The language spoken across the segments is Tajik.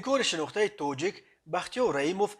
Ширинкори шинохтаи тоҷик Бахтиёр Раимов,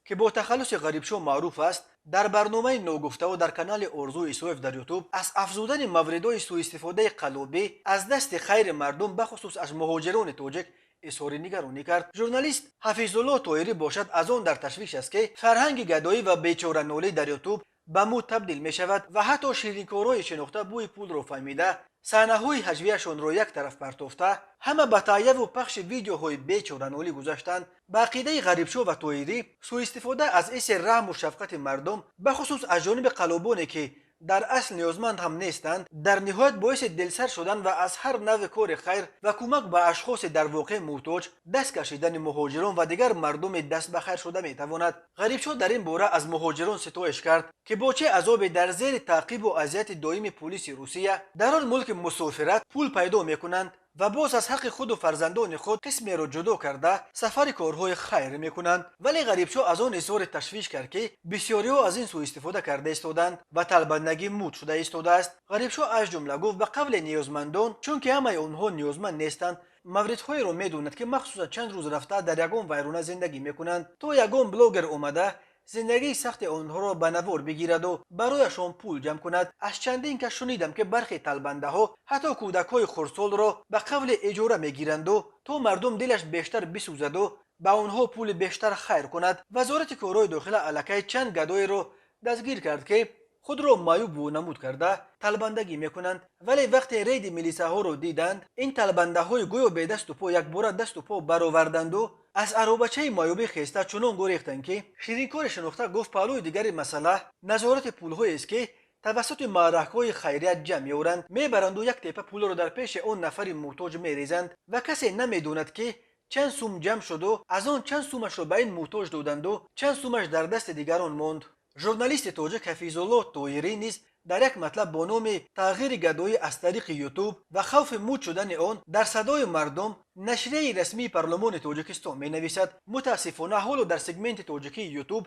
ки бо тахаллуси Ғарибшо маъруф аст, дар барномаи «Ногуфтао» дар канали Орзу Исоев дар Ютуб аз афзудани мавридҳои сӯистифодаи қаллобӣ аз дасти хайри мардум, бахусус аз муҳоҷирони тоҷик, изҳори нигаронӣ кард. Журналист Ҳафизулло Тоирӣ бошад, аз он дар ташвиш аст, ки фарҳанги гадоӣ ва бечоранолӣ дар Ютуб ба мӯд табдил мешавад ва ҳатто ширинкорҳои шинохта бӯи пулро фаҳмида, саҳнаҳои ҳаҷвияшонро як тараф партофта, ҳама ба таҳияву пахши видеоҳои бечоранолӣ гузаштанд. Ба ақидаи Ғарибшо ва Тоирӣ, сӯистифода аз ҳисси раҳму шафқати мардум, бахусус аз ҷониби қаллобоне, ки дар асл ниёзманд ҳам нестанд, дар ниҳоят боиси дилсар шудан ва аз ҳар навъи кори хайр ва кӯмак ба ашхоси дар воқеъ муҳтоҷ даст кашидани муҳоҷирон ва дигар мардуми даст ба хайр шуда метавонад. Ғарибшо дар ин бора аз муҳоҷирон ситоиш кард, ки бо чӣ азобе дар зери таъқибу азияти доими пулиси Русия дар он мулки мусофират пул пайдо мекунанд ва боз аз ҳаққи худу фарзандони худ қисмеро ҷудо карда, сафари корҳои хайр мекунанд. Вале Ғарибшо аз он изҳори ташвиш кард, ки бисёриҳо аз ин сӯистифода карда истоданд ва талбандагӣ мӯд шуда истодааст. Ғарибшо аз ҷумла гуфт, ба қавли ниёзмандон, чунки ҳамаи онҳо ниёзманд нестанд, мавридҳоеро медонад, ки махсусан чанд рӯз рафта дар ягон вайрона зиндагӣ мекунанд, то ягон блогер омада зиндагии сахти онҳоро ба навор бигираду барояшон пул ҷамъ кунад. Аз чандин кас шунидам, ки бархе талбандаҳо ҳатто кӯдакҳои хурдсолро ба қавли иҷора мегиранду, то мардум дилаш бештар бисӯзаду ба онҳо пули бештар хайр кунад. Вазорати корҳои дохила аллакай чанд гадоеро дастгир кард, ки худро маъюб вонамуд карда талбандагӣ мекунанд, вале вақте рейди милисаҳоро диданд, ин талбандаҳои гӯё бедасту по якбора дасту по бароварданду аз аробачаи маъюбӣ хеста, чунон гурехтанд, ки. Ширинкори шинохта гуфт, паҳлӯи дигари масъала назорати пулҳоест, ки тавассути маъракҳои хайрият ҷамъ меоранд, мебаранду як тепа пулро дар пеши он нафари муҳтоҷ мерезанд ва касе намедонад, ки чанд сум ҷамъ шуду аз он чанд сумашро ба ин муҳтоҷ доданду чанд сумаш дар дасти дигарон монд. Журналисти тоҷик Ҳафизулло Тоирӣ низ дар як матлаб бо номи «Тағйири гадоӣ аз тариқи Ютуб ва хавфи мӯд шудани он» дар «Садои мардум», нашрияи расмии парлумони Тоҷикистон, менависад: мутаассифона, ҳоло дар сегменти тоҷикии Ютуб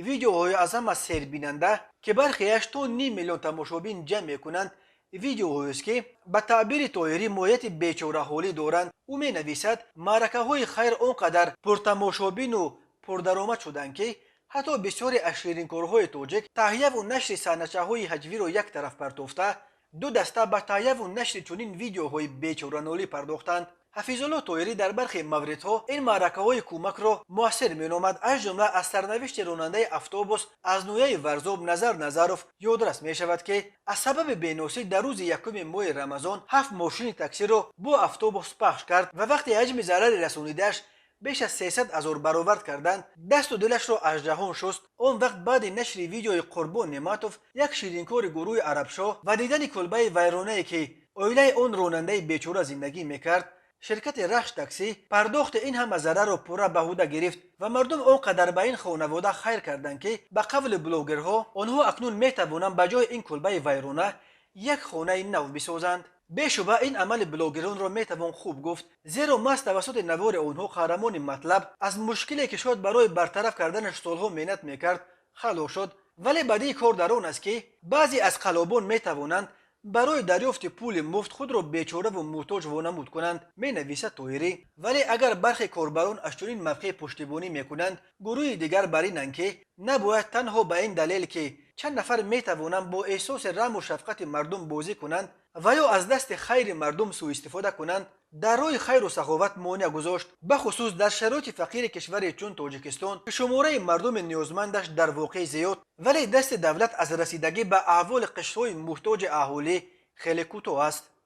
видеоҳои аз ҳама сербинанда, ки бархеаш то ним миллион тамошобин ҷамъ мекунанд, видеоҳоест, ки ба таъбири Тоирӣ моҳияти бечораҳолӣ доранд. Ӯ менависад, маъракаҳои хайр он қадар пуртамошобину пурдаромад шуданд, ки ҳатто бисёре аз ширинкорҳои тоҷик таҳияву нашри саҳначаҳои ҳаҷвиро як тараф партофта, ду даста ба таҳияву нашри чунин видеоҳои бечоранолӣ пардохтанд. Ҳафизулло Тоирӣ дар бархе мавридҳо ин маъракаҳои кӯмакро муассир меномад. Аз ҷумла аз сарнавишти ронандаи автобус аз ноҳияи Варзоб Назар Назаров ёдрас мешавад, ки аз сабаби беносӣ дар рӯзи якуми моҳи Рамазон ҳафт мошини таксиро бо автобус пахш кард ва вақте ҳаҷми зарари расонидааш беш аз 300 000 баровард карданд, дасту дилашро аз ҷаҳон шуст. Он вақт баъди нашри видеои Қурбон Неъматов, як ширинкори гурӯҳи Арабшоҳ, ва дидани кулбаи вайронае, ки оилаи он ронандаи бечора зиндагӣ мекард, ширкати «Рахш Таксӣ» пардохти ин ҳама зарарро пурра ба ӯҳда гирифт ва мардум он қадар ба ин хонавода хайр карданд, ки ба қавли блогерҳо онҳо акнун метавонанд ба ҷои ин кулбаи вайрона як хонаи нав бисозанд. Бешубҳа, ин амали блогеронро метавон хуб гуфт, зеро маҳз тавассути навори онҳо қаҳрамони матлаб аз мушкиле, ки шояд барои бартараф карданаш солҳо меҳнат мекард, халос шуд. Вале бадии кор дар он аст, ки баъзе аз қаллобон метавонанд барои дарёфти пули муфт худро бечораву муҳтоҷ вонамуд кунанд, менависад Тоирӣ. Вале агар бархе корбарон аз чунин мавқеъ пуштибонӣ мекунанд, гурӯҳи дигар бар инанд, ки набояд танҳо ба ин далел, ки чанд нафар метавонанд бо эҳсоси раҳму шафқати мардум бозӣ кунанд ва ё аз дасти хайри мардум сӯистифода кунанд, дар роҳи хайру саховат монеа гузошт, бахусус дар шароити фақири кишваре чун Тоҷикистон, ки шумораи мардуми ниёзмандаш дар воқеъ зиёд, вале дасти давлат аз расидагӣ ба аҳволи қишрҳои муҳтоҷи аҳолӣ хеле кӯтоҳ аст.